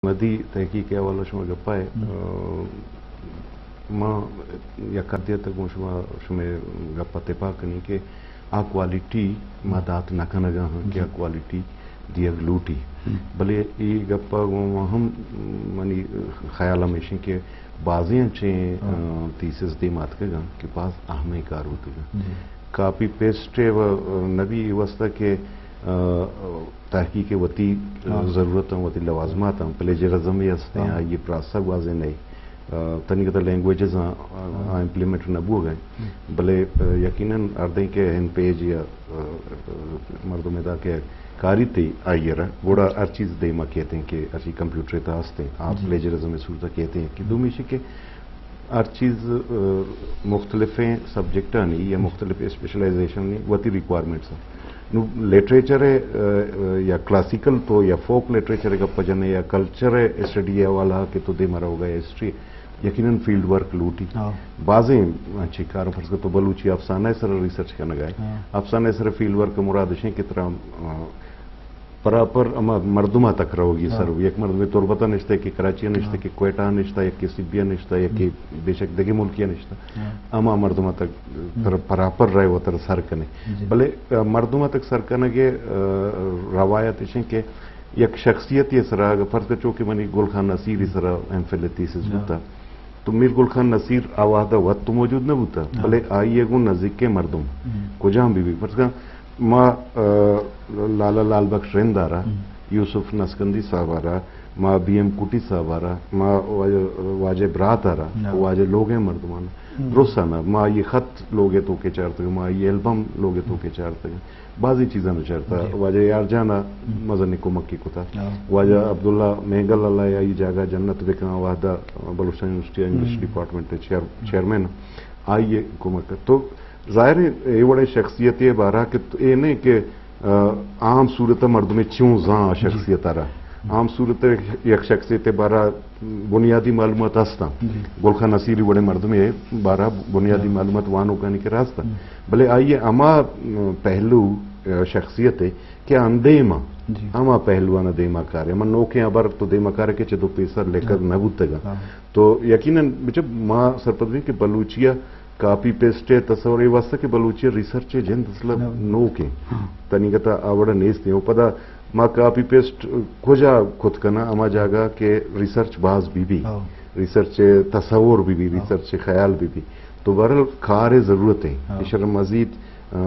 مدی تحقیق ءِ حوالہ شما گپا ہے۔ ہم۔ آ، ما یک حدے تک گوں شما، شمے گپا تپا کنی کہ آ کوالٹی ما ہم۔ دات نہ کنگا ہاں کہ آ جی۔ کوالٹی دیگ لوٹی۔ ہم۔ بلے اے گپا گوں ما ہم، منی خیال ہمیشیں کہ بازیں انچیں، ہاں۔ آ، تھیسز دیم آتکگاں کہ باز اہمیں کار بوتگاں۔ جی۔ کاپی پیسٹ ءِ و، آ، نبی اے واسطہ کہ، آ، تحقیق ءِ وتی، آ، ہاں۔ ضرورت ہم، وتی لوازمات ہم، پلیجرزم ءِ ہستیں، ہاں۔ آئی ءِ پراسہ گوازیں نئے۔ آ، تنیگتا لینگویجز آ، آ، ہاں۔ آ امپلیمنٹ نہ بوگ ءَ۔ ہم۔ بلے، آ، یقیناً ہر دیں کہ ہن پیج یا، آ، آ، مردم ادا کہ کاری تے آئی ءَ را، گڑا ہر چیز دیما کیتیں کہ ہر چیز کمپیوٹر ءِ تہا ہستیں، آ جی۔ پلیجرزم ءِ صورت ءَ کیتیں کہ دومی ایشی کہ ہر چیز، آ، مختلفیں سبجیکٹانی یا مختلف اسپیشلائزیشنانی وتی ریکوائرمنٹس ہیں۔ نو لٹریچر ءِ، آ، آ، یا کلاسیکل تو یا فوک لٹریچر ءِ گپ جنے یا کلچر ءِ اسٹڈی ءِ حوالہ کہ تو دیما روگا یا ہسٹری، یقیناً فیلڈ ورک لوٹی۔ ہاں۔ بازیں انچیں کار، فرض کر تو بلوچی افسانہ ءِ سر ریسرچ کنگا ہے۔ ہاں۔ افسانہ ءِ سر فیلڈ ورک مراد اشیں کہ ترا، آ، پراپر ہما مردم ءَ تک روگی ہاں۔ سر، یک مردمے تربت ءَ نشتہ، یکے کراچی ءَ نشتہ، ہاں۔ یکے کوئٹہ ءَ نشتہ، یکے سبی ءَ نشتہ، یکے ہم۔ بے شک دگہ ملکی ءَ نشتہ۔ ہاں۔ ہما مردم ءَ تک ہم۔ پر-، پراپر رائے وتر سر کنے۔ جی۔ بلے، آ، مردم ءَ تک سر کنگ ءِ، آ، روایت اشیں کہ یک شخصیتے ءِ سرا، اگہ فرض کر چو کہ منی گل خان نصیر ءِ سرا ایم فل ءِ تھیسز ہاں۔ بوتا، تو میر گل خان نصیر آ وہدا وت تو موجود نہ بوتا، ہاں۔ بلے آئی ءَ گوں نزیکیں مردم ہم۔ کجام بہ بی، فرض کن ما، آ، لالا لال بخش رند ءَ را، ہم۔ یوسف نسکندی صاحب ءَ را، ما بی ایم کوٹی صاحب ءَ را، ما واجہ، واجہ برات ءَ را، ہاں۔ واجہ لوگیں مردمان ہم۔ درستاں ما آئی ءِ خط لوگ ءِ توکے چارتگ، ما آئی ءِ البم لوگ ءِ توکے چارتگ۔ بازیں چیزاں چارتا۔ جی۔ واجہ یار جان ءَ ہم۔ مزنیں کمکے کتا۔ ہاں۔ واجہ عبداللہ مینگل، اللہ ءَ آئی جاگہ جنت بکن، وہدا بلوچستان یونیورسٹی ءِ انگلش ہم۔ ڈپارٹمنٹ ءِ چیئر-، ہم۔ چیئرمین آئی ءَ کمک کت۔ تو ظاہر ہے اے وڑیں شخصیتے ءِ بارہ کہ تو اے نہیں کہ، آ، عام صورت ءَ مردمے چوں زان آ جی۔ شخصیت ءَ را۔ ہم۔ عام صورت ءَ یک شخصیتے ءِ بارہ بنیادی معلومات ہستاں۔ جی۔ گل خان نصیر ءِ وڑیں مردمے بارہ بنیادی ہاں۔ معلومات وانوکانی کرا ہستاں۔ ہم۔ بلے آئی ءِ ہما، م، پہلو، آ، شخصیت ءِ کہ آ دیما، جی۔ ہما پہلوان ءَ دیما کارے۔ ہما نوکیں ہبر تو دیما کارے کہ چہ دو پیسر لیکھگ ہاں۔ نہ بوتگا۔ ہاں۔ تو یقیناً بچہ ما سرپد بیں کہ بلوچی ءِ کاپی پیسٹ ءِ تصور اے واسطہ کہ بلوچی ءِ ریسرچ ءِ جند اصل نہ۔ نوکیں۔ ہاں۔ تنیگتا آ وڑا نیستیں۔ و پدا ما کاپی پیسٹ کجا کت کناں؟ ہما جاگہ کہ ریسرچ باز بی بی۔ ہاں۔ ریسرچ ءِ تصور بی بی، ہاں۔ ریسرچ ءِ خیال بی بی۔ تو بہرحال کار ءِ ضرورت ہے۔ ہاں۔ ایشرا مزید، آ، آ،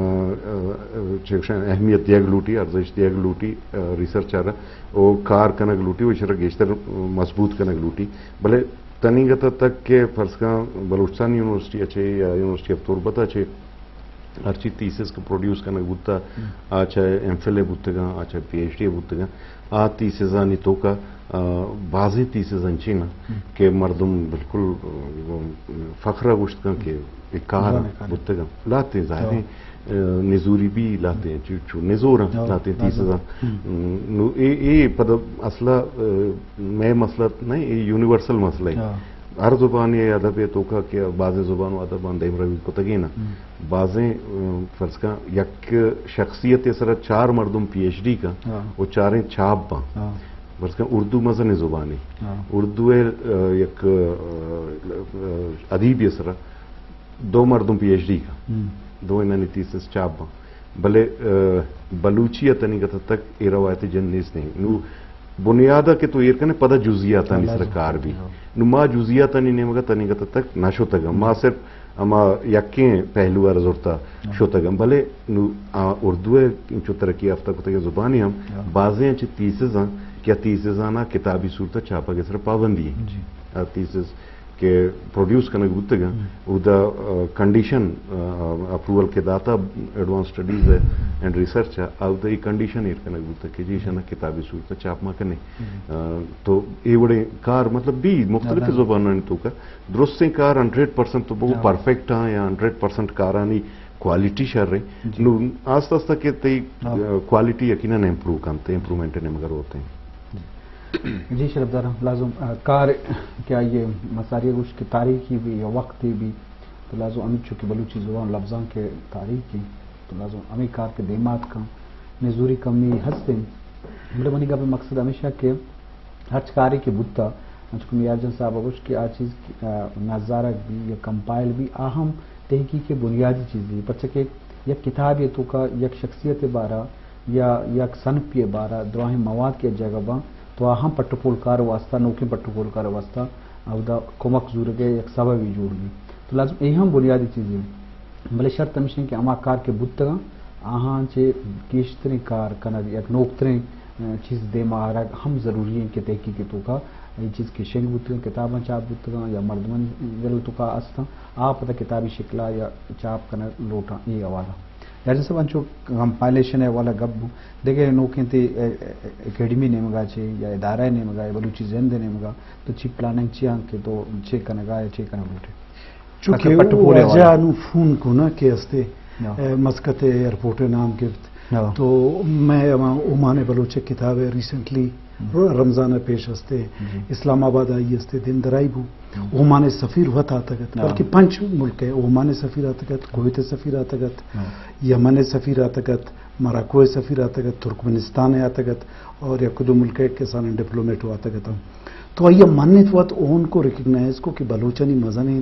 چہ گوشاں اہمیت دیگ لوٹی، ارزش دیگ لوٹی، آ، ریسرچ ءَ را۔ او کار کنگ لوٹی، و ایشرا گیشتر مضبوط کنگ لوٹی۔ بلے تنیگت ءَ تک کہ فرض کن بلوچستان یونیورسٹی ءَ چہ یا یونیورسٹی آف تربت ءَ چہ ہرچی تھیسز کہ پروڈیوس کنگ بوتا، ہم۔ آ چہ ایم فل ءَ بوتگاں، آ چہ پی ایچ ڈی ءَ بوتگاں، آ تھیسزانی توکا، آ، بازیں تھیسز انچیں ہم۔ کہ مردم بالکل، آ، فخر ءَ گوشت کن کہ اے کار جوانیں کار۔ بوتگاں۔ لہتیں ظاہریں، ہاں۔ آ، نزوری بی لہتیں، چو، چو نزوراں ہاں، لہتیں لہتیں۔ تھیسزاں۔ ہم۔ نو اے، اے پدا اصلا، آ، مئے مسئلہ نہیں، اے یونیورسل مسئلہ ہے۔ ہاں۔ ہر زبان ءِ ادب ءِ توکا کہ بازیں زبان و ادباں دیمروی کتگیں نا۔ ہم۔ بازیں، ام، فرض کن یک شخصیت ءِ سرا چار مردم پی ایچ ڈی کن ہاں۔ و چاریں چاپ باں۔ ہاں۔ فرض کن اردو مزنیں زبانے۔ ہاں۔ اردو ءِ، آ، یک، آ، آ، ادیبے ءِ سرا دو مردم پی ایچ ڈی کن۔ ہم۔ دوئینانی تھیسز چاپ باں۔ بلے، آ، بلوچی ءَ تنیگت ءَ تک اے روایت جند نیست ایں۔ نو بنیاد ءَ کہ تو ایر کنے پدا جزئیاتانی سرا کار بی۔ نو ما جزئیاتانی نیمگ ءَ تنیگت ءَ تک نہ شتگاں۔ ما صرف ہما یکیں پہلو ءَ را زرتا شتگاں۔ بلے نو آ اردو ءِ چو ترقی یافتہ کتگیں زبانی ہم بازیں چہ تھیسزاں کہ آ تھیسزانا کتابی صورت ءَ چھاپگ ءِ سرا پابندی ایں۔ جی۔ آ تھیسز کہ پروڈیوس کنگ بوتگ انت، ہم۔ اودا، آ، کنڈیشن، آ، اپروول کہ داتا ایڈوانس اسٹڈیز اینڈ ریسرچ ءَ، اودا اے کنڈیشن ایر کنگ بوتگ کہ جی ایشانا کتابی صورت ءَ چاپ ما کنیں۔ ہم۔ آ، تو اے وڑیں کار مطلب بی مختلف زبانانی توکا درستیں کار ہنڈریڈ پرسنٹ تو بگو پرفیکٹ ہاں یا ہنڈریڈ پرسنٹ کارانی کوالٹی شر ایں۔ جی۔ نو آستہ آستہ کہ تئی، ہاں۔ آ، کوالٹی یقیناً امپروو کنت، امپروومنٹ ءِ نیمگ ءَ روت ایں۔ جی۔ جی شرفدار، لازم، آ، کار کہ آئی ءِ مساری گوش کہ تاریخی بی یا وقتی بی، تو لازم ہمینچو کہ بلوچی زبان لبزانک ءِ تاریخی، تو لازم ہمے کار کہ دیمات کن، نزوری کمی ہست انت۔ بلے منی گپ ءِ مقصد ہمیشہ کہ ہرچ کارے کہ بوتا، انچو کہ میارجان صاحب ءَ گوشت کہ آ چیز، آ، نزارگ بی یا کمپائل بی، آ ہم تحقیق ءِ بنیادی چیزے، پرچا کہ یک کتابے ءِ توکا یک شخصیت ءِ بارا یا یک صنفے ءِ بارا دراہیں مواد کہ جاگہ باں، تو آ ہم پٹ ءُ پولکار ءِ واسطہ، نوکیں پٹ ءُ پولکار ءِ واسطہ اودا کمک زورگ ءِ یک سببے جوڑ بی۔ تو لازم اے ہم بنیادی چیزے۔ بلے شرط ہمیش انت کہ ہما کار کہ بوتگاں، آہاں چہ گیشتریں کار کنگ، یک نوکتریں، ءَ، چیز دیما آرگ ہم ضروری انت کہ تحقیق ءِ توکا اے چیز کہ شنگ بوتگاں، کتاباں چاپ بوتگاں یا مردمانی دل ءِ توکا استاں، آ پدا کتابی شکلا یا چاپ کنگ لوٹاں اے حوالہ۔ یار صاحب، انچو کمپائلیشن ءِ حوالہ گپ بو، دگہ نوکیں تے، ءَ، ءَ، اکیڈمی نیمگا چے یا ادارہ نیمگا یا بلوچی زند نیمگا تو چی پلاننگ چی آں کہ تو چے کنگا یا چے کنگ لوٹے؟ چونکہ پٹ پورے واجہ والا۔ انو فون کو نا کہ استے، ہاں۔ اے، مسقط ایئرپورٹ نام گپت۔ ہاں۔ تو میں ہما اومان بلوچ کتاب ہے ریسنٹلی ہم۔ رمضان پیش استے، جی۔ اسلام آباد آئی استے، دیم درائی بو۔ ہم۔ اومان سفیر وت آتگت، ہاں۔ بلکہ پنچ ملک ہے، اومان سفیر آتگت، کویت سفیر آتگت، ہاں۔ یمن سفیر آتگت، مراکو سفیر آتگت، ترکمنستان آتگت اور یک دو ملک ہے کسان ڈپلومیٹ آتگت۔ تو آئی منت وت اون کو ریکگنائز کو کہ بلوچانی مزنیں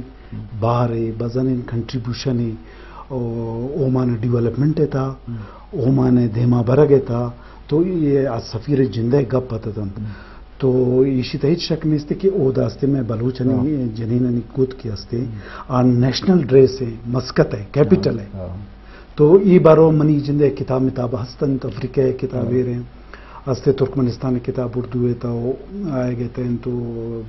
بار ءَ، مزنیں کنٹریبیوشن ءَ، او-، اومان ڈیولپمنٹ ءِ تہا، ہم۔ اومان ءِ دیما برگ ءِ تہا، تو اے آ سفیر ءِ جند ءِ گپ ات اتنت۔ ہم۔ تو ایشی تہ ہچ شک نیست کہ او داستے میں بلوچانی ہاں۔ جنینانی گد کہ استے، ہم۔ آ نیشنل ڈریس ءِ، مسقط ءِ، کیپٹل ءِ۔ ہاں، ہاں۔ تو اے بارو منی جند ءِ کتاب متاب ہست انت، افریقہ ءِ کتاب ہاں۔ ایر انت۔ استے ترکمنستان ءِ کتاب اردو ءِ تہا آیگ ءَ اتنت، تو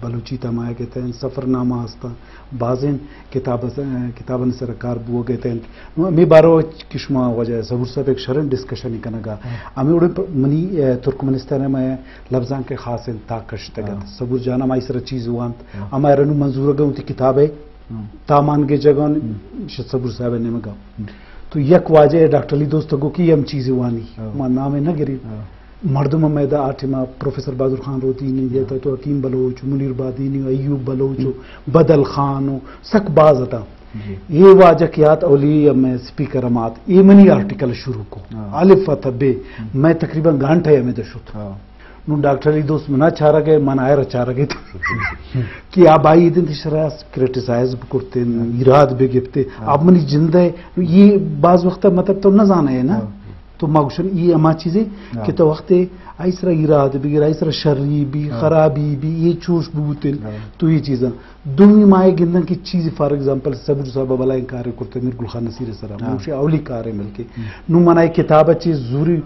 بلوچی تہا ہم آیگ ءَ اتنت، سفرنامہ ہست انت، بازیں کتاب اس-، کتابانی سرا کار بوگ ءَ اتنت۔ نوں ہمے بارو کہ شما واجہ صبور صاحب یک شریں ڈسکشن کنگا۔ ہاں۔ ہمے وڑیں پ-، منی، اے، ترکمنستان ءِ مئے لبزانک ءِ خاصیں تاک کشتگ ات۔ ہاں۔ صبور جان ہمائی سرا چیز وانت۔ ہاں۔ ہمائی رنو منظور گوں وتی کتاب ءِ ہم۔ تامان گیجگ ءَ ہم۔ شت صبور صاحب ءِ نیمگا۔ ہم۔ تو یک واجہ ڈاکٹر علی دوست گو کہ ہم چیزی وانی۔ ہاں۔ ما نام نہ گری۔ ہاں۔ مردم ہم ادا آ ٹیما پروفیسر بہادر خان رودینی ہاں۔ دیتا تو حکیم بلوچ، منیر بادینی، ایوب بلوچ، ہم۔ بدل خان و سک باز اتا۔ جی۔ یہ واجہ کہ آت اولی ہم اسپیکر ہم آت۔ یہ منی آرٹیکل شروع کو۔ ہاں۔ الف تا بے۔ ہم۔ میں تقریباً گھنٹہ ہمیں دشت۔ ہاں۔ نوں ڈاکٹر علی دوست منا چارگ ءَ، من آئرا چارگ ءَ کہ آ بائی دن تشرا کرٹیسائز بکرتے، ایراد بگپتے۔ ہاں۔ آپ منی جند ءَ، یہ بعض وقت مطلب تو نہ زانے نا۔ ہاں۔ تو ما گوشن یہ ہما چیزیں ہاں۔ کہ تو وقت آئی سرا ایراد بگر، آئی سرا شری بی، ہاں۔ خرابی بی، یہ چوش بوتن۔ ہاں۔ تو یہ چیزاں۔ دومی ما یہ گندن کہ چیز فار ایگزامپل صبور صاحب بلائیں کارے کرتے میر گل خان نصیر سرا۔ ہاں۔ موشی اولی کارے ملکے۔ ہم۔ نوں منا یہ کتاب چیز زوری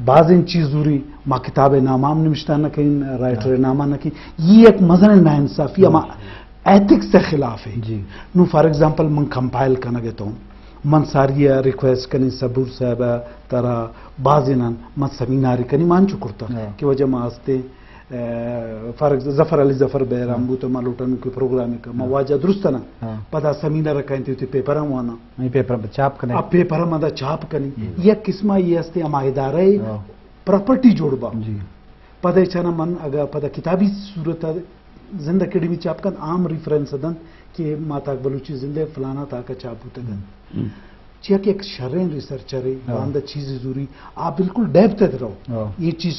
بازیں چیز زوری، ما کتاب ءِ نام ہم نوشتہ نہ کئیں، رائٹر ءِ ہاں۔ نام نہ کئیں۔ یہ یک مزن ناانصافی، ہما ہاں۔ ایتھکس ءِ خلاف ہے۔ جی۔ نوں فار ایگزامپل من کمپائل کنگ ءَ تو، من ساری ءَ ریکویسٹ کنیں صبور صاحب ءَ ترا بازینان من سیمینار کنی مان چو کرتا ہاں۔ کہ وجہ ما ہستے، اے، فار ایگز-، ظفر علی ظفر بہرام ہاں۔ بوت ما لوٹن کہ پروگرام کا، ما ہاں۔ واجہ درست نا۔ ہاں۔ پدا سیمینار کائیں تے پیپر ہم وانا۔ اے پیپر چاپ کنے۔ اب پیپر ہم ادا چاپ کنی۔ ہم۔ یک قسم یہ ہستے ہما ادارہ ہاں۔ پراپرٹی جوڑ با۔ جی۔ پدا چنا من اگا پدا کتابی صورت زند اکیڈمی چاپ کن عام ریفرنس دن کہ ما تاک بلوچی زندے فلانا تاکا چاپ بوتگن۔ ہم۔ چیا کہ یک شریں ریسرچرے، ہاں۔ باندا چیز زوری، آ بالکل ڈیپتھ ات رو۔ ہاں۔ یہ چیز